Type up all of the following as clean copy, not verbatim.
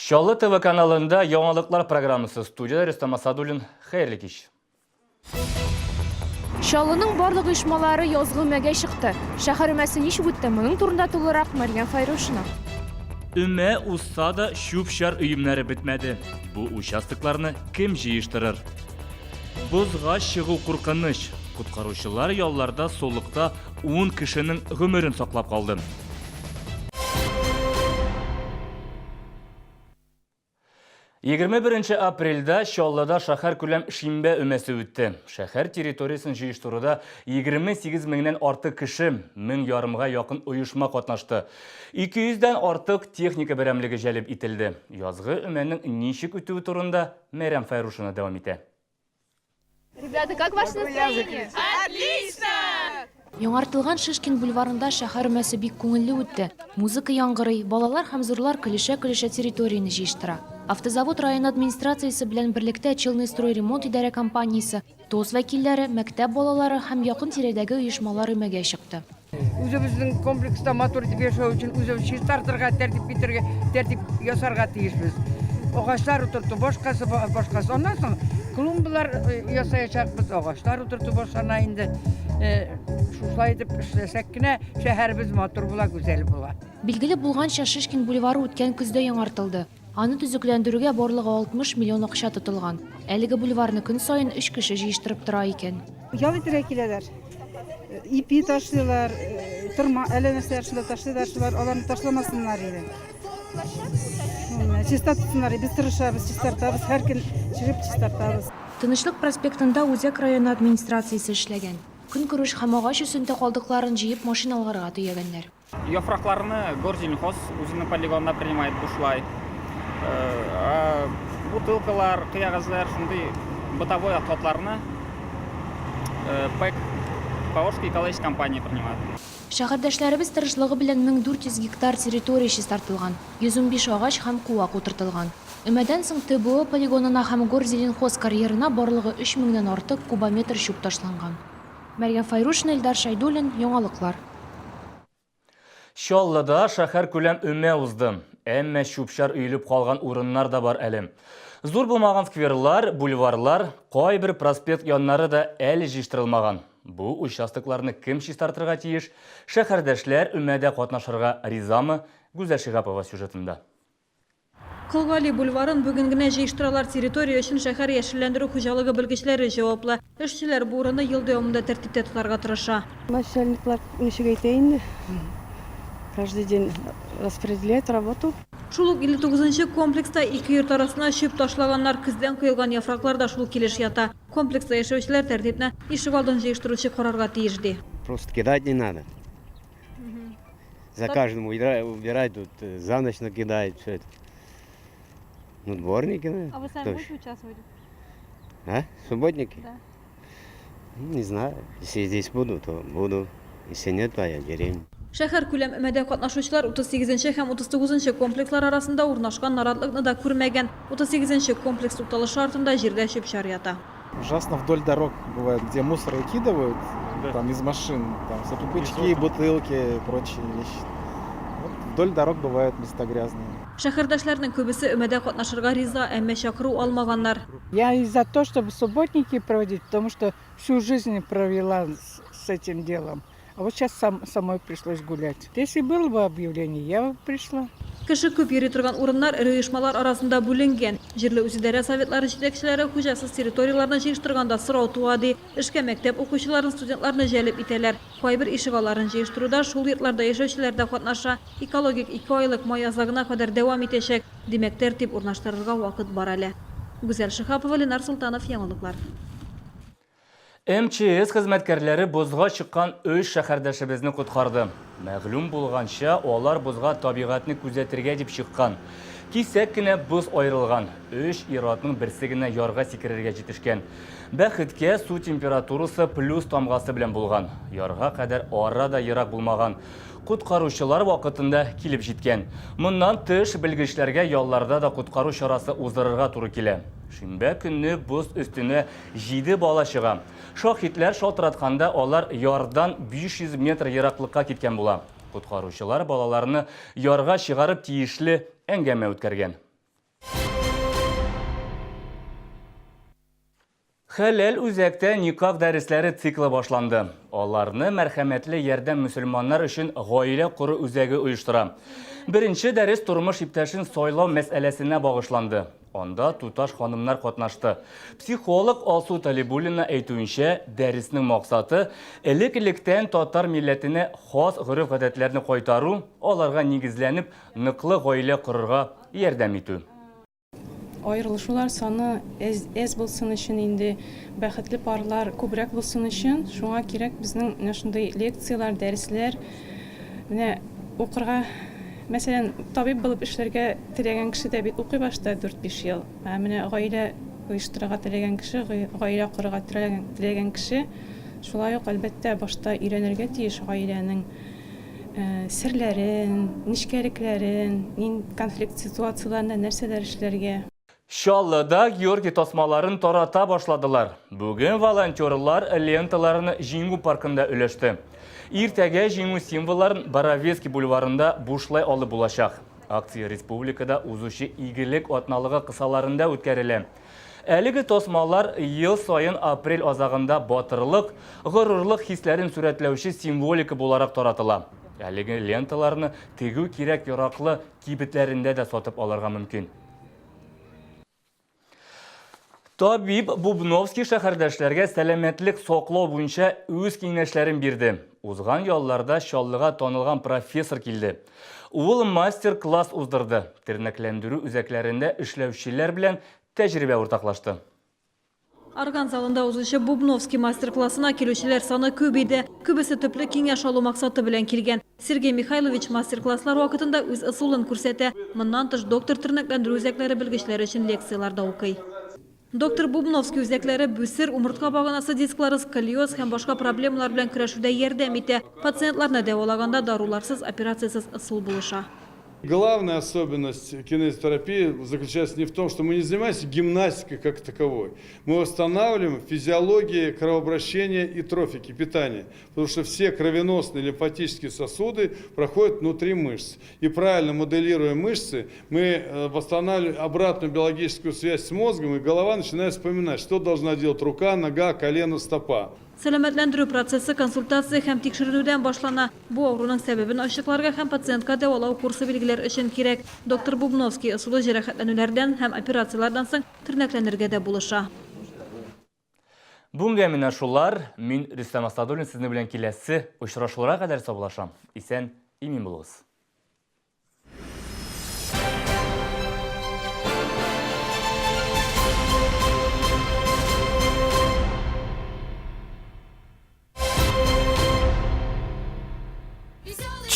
Чаллы ТВ каналында яңалыклар программасы студияда Рөстәм Асадуллин. Хәерле кич. Чаллының барлык оешмалары язгы өмәгә чыкты. Шәһәр өмәсе ничек үтте? Моның турында тулырак Мәрьям Файрушина. Өмә узса да, чүп-чар өемнәре бетмәде. Бу участокларны кем җыештырыр? Бозга чыгу куркыныч. Коткаручылар ялларда сулыкта ун кешенең гомерен саклап калды. 21 апрельдә Чаллыда шәһәркүләм шимбә өмәсе үтте. Шәһәр территориясен җыештыруда 28 меңнән артык кеше, мең ярымга якын оешма катнашты. 200 дән артык техника берәмлеге җәлеп ителде. Язгы өмәнең ничек үтүе турында Мәрьям Фәйрушина дәвам итә. Ребята, как ваше настроение? Отлично! Яңартылган Шишкин бульварында шәһәр өмәсе бик күңелле үтте. Музыка яңгырый, балалар һәм зурлар көлешә-көлешә территорияне җыештыра. Автозавод районы администрациясе белән берлектә Челныстройремонт идарә компаниясе, ТОС вәкилләре, мәктәп балалары һәм якын-тирәдәге оешмалар өмәгә чыкты. Үзебезнең комплекста матур итеп яшәү өчен үзебез чистартырга, тәртип китерергә, тәртип ясарга тиешбез. Агачлар утырту, башкасы, башкасы. Аннан соң клумбалар э, ясаячакбыз, агачлар утырту башлана инде. Э, шушылай итеп эшләсәк кенә шәһәребез матур була, гүзәл була. Билгеле булганча, Шишкин бульвары үткән көздә яңартылды. Аны төзекләндерүгә барлыгы 60 миллион акча тотылган. Әлеге бульварны көн саен өч кеше җыештырып тора икән. Ял итәргә киләләр. Ипи ташлыйлар, торма, әллә нәрсәләр шунда ташлыйлар, шулар аларны ташламасыннар иде. Чиста тотсыннар иде. Без тырышабыз, чистартабыз, һәр көн чыгып чистартабыз. Тынычлык проспектында Үзәк районы администрациясе эшләгән. Көнкүреш һәм агач үсенте калдыкларын җыеп машиналарга төягәннәр. Яфракларны Горзеленхоз үзенең полигонында принимает бушлай. Ә бутылкалар, кыягазлар, шундый бытовой отходларны ПЭК, Поволжский экологический компания принимает. Шәһәрдәшләребез тырышлыгы белән 1400 гектар территория чистартылган, 115 агач һәм куак утыртылган. Өмәдән соң ТБО полигонына һәм Горзеленхоз карьерына барлыгы өч меңнән артык кубометр чүп ташланган. Мәрьям Фәйрушина, Илдар Шәйдуллин, Яңалыклар. Чаллыда шәһәркүләм өмә узды. Әмма чүп-чар өелеп калган урыннар да бар әле. Зур булмаган скверлар, бульварлар, кайбер проспект яннары да әле җыештырылмаган. Бу участокларны кем чистартырга тиеш? Шәһәрдәшләр өмәдә катнашырга ризамы? Гүзәл Шиһапова сюжетында. Кол Гали бульварын бүген генә җыештыралар. Территория өчен шәһәр яшелләндерү хуҗалыгы белгечләре җаваплы. Эшчеләр бу урынны ел дәвамында тәртиптә тотарга тырыша. Начальниклар ничек әйтә инде, каждый день распределяет работу. Шул ук 59 нчы комплекста ике йорт арасына чүп ташлаганнар. Көздән коелган яфраклар да шул килеш ята. Комплекста яшәүчеләр тәртипне ишегалдын җыештыручы карарга тиеш, ди. Просто кидать не надо. За каждым убирать, тут э, за ночь накидает все это. Ну, дворники, наверное. А вы сами будете участвовать? А? Субботники? Да. Ну, не знаю. Если здесь буду, то буду. Если нет, то я деревня. Шәһәркүләм өмәдә катнашучылар 38 нче һәм 39 нчы комплекслар арасында урнашкан наратлыкны да күрмәгән. 38 нче комплекс тукталышы артында җирдә чүп-чар ята. Ужасно вдоль дорог бывает, где мусор выкидывают, да. там из машин, там всякие бычки, бутылки и прочие вещи. Вот вдоль дорог бывают места грязные. Шәһәрдәшләрнең күбесе өмәдә катнашырга риза, әмма чакыру алмаганнар. Я и за то, чтобы субботники проводить, потому что всю жизнь провела с этим делом. А вот сейчас сам, самой пришлось гулять. Если было бы объявление, я бы пришла. Кеше күп йөри торган урыннар эре оешмалар арасында бүленгән. Җирле үзидарә советлары җитәкчеләре хуҗасыз территорияләрне җыештырганда сорау туа, ди. Эшкә мәктәп укучыларын, студентларны җәлеп итәләр. Кайбер ишегалларын җыештыруда шул йортларда яшәүчеләр дә катнаша. Экологик икеайлык май азагына кадәр дәвам итәчәк. Димәк, тәртип урнаштырырга вакыт бар әле. Гүзәл Шиһапова, Ленар Солтанов, Яңалыклар. МЧС хезмәткәрләре бозга чыккан өч шәһәрдәшебезне коткарды. Мәгълүм булганча, алар бозга табигатьне күзәтергә дип чыккан. Кисәк кенә боз аерылган. Өч ир-атның берсе генә ярга сикерергә җитешкән. Бәхеткә, су температурасы плюс тамгасы белән булган. Ярга кадәр ара да ерак булмаган. Коткаручылар вакытында килеп җиткән. Моннан тыш, белгечләргә ялларда да коткару чарасы уздырырга туры килә. Шимбә көнне боз өстенә Җиде бала чыга. Шаһитләр шалтыратканда алар ярдан 500 метр ераклыкка киткән була. Коткаручылар балаларны ярга чыгарып тиешле әңгәмә үткәргән. Хәләл үзәктә никах дәресләре циклы башланды. Аларны Мәрхәмәтле ярдәм мөселманнар өчен гаилә кору үзәге оештыра. Беренче дәрес тормыш иптәшен сайлау мәсьәләсенә багышланды. Анда туташ-ханымнар катнашты. Психолог Алсу Талибуллина әйтүенчә, дәреснең максаты, элек-электән татар милләтенә хас гореф-гадәтләрне кайтару, аларга нигезләнеп, ныклы гаилә корырга ярдәм итү. Аерылышулар саны әз булсын өчен инде, бәхетле парлар күбрәк булсын өчен, шуңа кирәк безнең менә шундый лекцияләр, дәресләр. Менә укырга, мәсәлән, табиб булып эшләргә теләгән кеше дә бит укый башта дүрт-биш ел. Ә менә гаилә оештырырга теләгән кеше, гаилә корырга теләгән кеше шулай ук, әлбәттә, башта өйрәнергә тиеш гаиләнең Серләрен, нечкәлекләрен, нин конфликт ситуацияләрендә нәрсәләр эшләргә. Чаллыда Георгий тасмаларын тарата башладылар. Бүген волонтерлар ленталарны Җиңү паркында өләште. Иртәгә Җиңү символларын Боровецкий бульварында бушлай алып булачак. Акция республикада узучы Игелек атналыгы кысаларында үткәрелә. Әлеге тасмалар ел саен апрель азагында батырлык, горурлык хисләрен сурәтләүче символика буларак таратыла. Әлеге ленталарны тегү кирәк-яраклы кибетләрендә дә сатып алырга мөмкин. Табиб Бубновский шәһәрдәшләргә сәламәтлек саклау буенча үз киңәшләрен бирде. Узган ялларда Чаллыга танылган профессор килде. Ул мастер-класс уздырды, тернәкләндерү үзәкләрендә эшләүчеләр белән тәҗрибә уртаклашты. Орган залында узучы Бубновский мастер-классына килүчеләр саны күп иде. Күбесе төпле киңәш алу максаты белән килгән. Сергей Михайлович мастер-класслар вакытында үз ысулын күрсәтә. Моннан тыш, доктор тернәкләндерү үзәкләре белгечләре өчен лекцияләр дә укый. Доктор Бубновский үзәкләре бүсер, умыртка баганасы дисклары, сколиоз һәм башка проблемалар белән көрәшүдә ярдәм итә. Пациентларны дәвалаганда даруларсыз, операциясез ысул булыша. Главная особенность кинезитерапии заключается не в том, что мы не занимаемся гимнастикой как таковой. Мы восстанавливаем физиологию кровообращения и трофики, питания. Потому что все кровеносные лимфатические сосуды проходят внутри мышц. И правильно моделируя мышцы, мы э, восстанавливаем обратную биологическую связь с мозгом, и голова начинает вспоминать, что должна делать рука, нога, колено, стопа. Сәламәтләндерү процессы консультация һәм тикшеренүдән башлана. Бу авыруның сәбәбен ачыкларга һәм пациентка дәвалау курсы билгеләр өчен кирәк. Доктор Бубновский ысулы җәрәхәтләнүләрдән һәм операцияләрдән соң тернәкләнергә дә булыша. Бүгенгә менә шулар. Мин Рөстәм Асадуллин сезнең белән киләсе очрашуларга кадәр саубуллашам. Исән, имин булыгыз.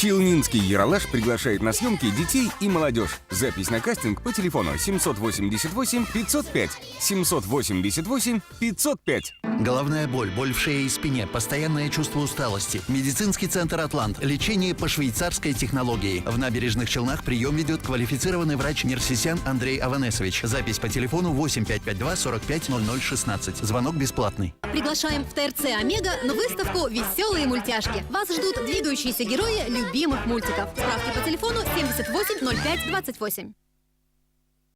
Челнинский Ералаш приглашает на съемки детей и молодежь. Запись на кастинг по телефону 788 505 788 505. Головная боль, боль в шее и спине, постоянное чувство усталости. Медицинский центр «Атлант». Лечение по швейцарской технологии. В набережных Челнах прием ведет квалифицированный врач Нерсисян Андрей Аванесович. Запись по телефону 8552 45 00 16. Звонок бесплатный. Приглашаем в ТРЦ «Омега» на выставку «Веселые мультяшки». Вас ждут двигающиеся герои любимых мультиков. Справки по телефону 78 05 28.